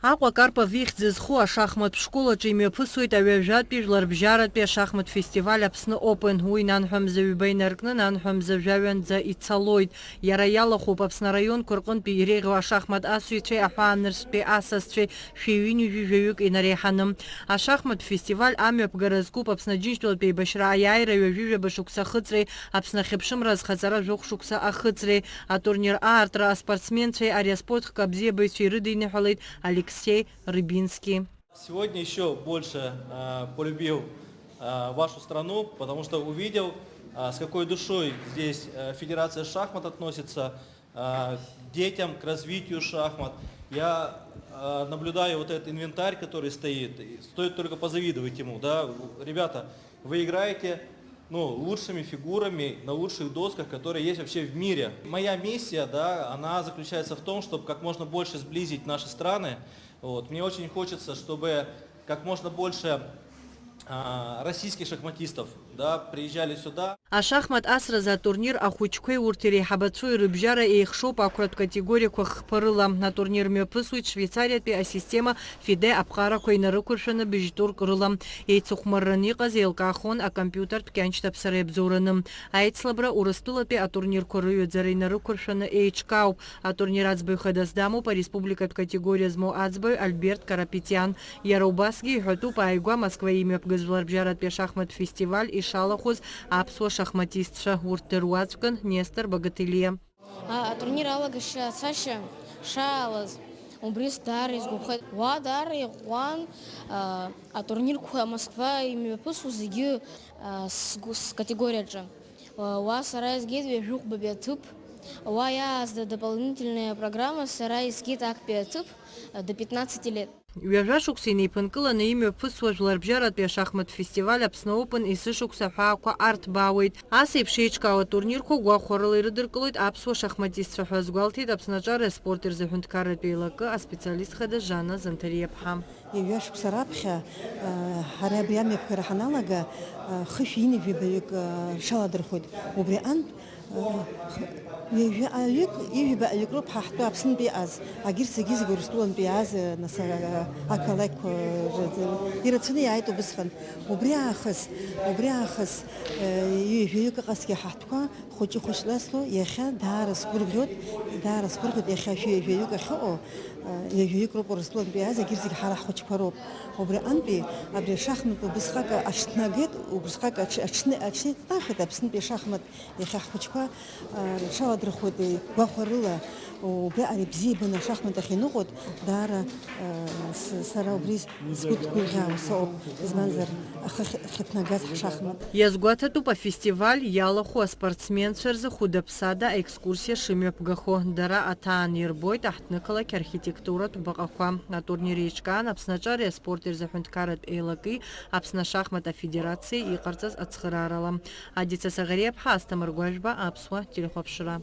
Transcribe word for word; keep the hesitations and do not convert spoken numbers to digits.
Аҟәа Карпов ихьӡ зху ашахматә школ аҿы имҩаԥысуеит аҩажәатәи жәларбжьаратәи ашахматә фестиваль Аԥсны Open. Уи нанҳәа мза ҩба инаркны, нанҳәа мза жәаҩанӡа ицалоит. Иара иалахәуп Аԥсны араионқәа рҟынтәи иреиӷьу ашахмат асыҩцәеи аҳәаанырцәтәи асасцәеи шәи ҩынҩажәи жәаҩык инареиҳаны. Ашахматә фестиваль амҩаԥгара зкуп Аԥсны Аџьынџьтәылатә еибашьра аиааира ҩажәи жәаба шықәса ахыҵреи Аԥсны ахьыԥшымра азхаҵара жәохә шықәса ахыҵреи. Атурнир аартра аспортсменцәеи ари аспорт хкы абзиабаҩцәеи ирыдиныҳәалеит Алексей Рыбинский. Сегодня ещё больше, а, полюбил, а, вашу страну, потому что увидел, а, с какой душой здесь, э, Федерация шахмат относится, а, к детям, к развитию шахмат. Я, а, наблюдаю вот этот инвентарь, который стоит, и стоит только позавидовать ему, да. Ребята, вы играете, ну, лучшими фигурами на лучших досках, которые есть вообще в мире. Моя миссия, да, она заключается в том, чтобы как можно больше сблизить наши страны. Вот. Мне очень хочется, чтобы как можно больше, а, российских шахматистов, да, приезжали сюда. Ашахмат асразы атурнир ахәыҷқәеи урҭ иреиҳабацәои рыбжьара еихшоуп ақәратә категориақәа хԥа рыла. Атурнир мҩаԥысуеит Швеицариатәи асистема ФИДЕ аԥҟарақәа инарықәыршәаны быжьтәырк рыла. Еицыхәмарраны иҟаз еилкаахон акомпиутертә кьаншьҭаԥсара иабзоураны. Аицлабра Урыстәылатәи атурнирқәа рыҩаӡара инарықәыршәаны еиҿкаауп. Атурнир аӡбаҩ хадас дамоуп ареспубликатә категориа змоу аӡбаҩ Альберт Карапетиан. Иара убасгьы иҳәатәуп ааигәа Москва имҩаԥгаз жәларбжьаратәи ашахматә фестиваль ишалахәыз аԥсуа шахматистцәа. Урҭ дыруаӡәкын Нестор Багателиа. А, атурнир алагашьа ацашьа шаалаз, убри даара исгәаԥхеит. Уа даара иӷәӷәан, а, атурнирқәа Москва имҩаԥысуа зегьы, а, сгәы-, скатегориаҿы. А, уа сара изгеит ҩажәихәбатәи аҭыԥ. Уа иааз дополнительная программа, сара изгеит актәи аҭыԥ, а, до пятнадцати лет. Ҩажәа шықәса инеиԥынкыланы имҩаԥысуа жәларбжьаратәи ашахмат фестиваль Аԥсны Open есышықәса аҳәаақәа арҭбаауеит. Ас еиԥш еиҿкаау атурнирқәа гәахәарыла ирыдыркылоит аԥсуа шахматистцәа ҳәа азгәалҭеит Аԥсны аҿар аспорти рзы аҳәынҭқарратә еилакы аспециалист хада Жанна Занҭариаԥҳа. Ҩажәа шықәса раԥхьа, э, ҳара абри амҩаԥгара ҳаналага, э, хышә ҩынҩажәи жәабаҩык, э, рҽаладырхәит. Убри аҟынтә, Ҩажәаҩык, ҩажәи жәабаҩык роуп ҳа ҳтәы Аԥснынтәи иҟаз. Агьырҭ зегьы-зегьы Урыстәылантәи иааз, нас, ақалақьқәа рзы ирацәаны иааит убысҟан. Убри аахыс, убри аахыс, ҩажәаҩык ыҟазҭгьы ҳа ҳтәқәа хәыҷы-хәыҷла сло, иахьа даара сгәырӷьоит, даара сгәырӷьоит, иахьа шәи ҩажәаҩык ахьыҟоу, ҩажәаҩык роуп Урыстәылантәи иааз, агьырҭ зегьы ҳара ҳхәыҷқәа роуп. Убри аҟынтәи абри ашахматқәа убысҟак аҽҭнагеит, убысҟак аҽ-, аҽны-, аҽнеиҵнахит Аԥснытәи ашахмат Иахьа ҳхәыҷқәа, а, рҽаладырхәуеит, гәахәарыла, убри ари бзиа ибаны ашахмат ахь иныҟәоит, даара, а, с-, сара убри сгәы ҭгәырӷьаауа сыҟоуп, избанзар, ахы хь-, хьыԥнагаз ҳшахмат. Иазгәаҭатәуп афестиваль иалахәу аспортсменцәа рзы хәыда-ԥсада аекскурсиа шымҩаԥгахо. Дара аҭаан ирбоит аҳҭнықалақь архитектуратә баҟақәа. Атурнир еиҿкаан Аԥсны аҿари аспорти рзы аҳәынҭқарратә еилаки Аԥсны ашахмат афедерациеи иҟарҵаз ацхыраарала. Адица Саӷариаԥҳа, Асҭамыр Гәажәба, Аԥсуа телехәаԥшра.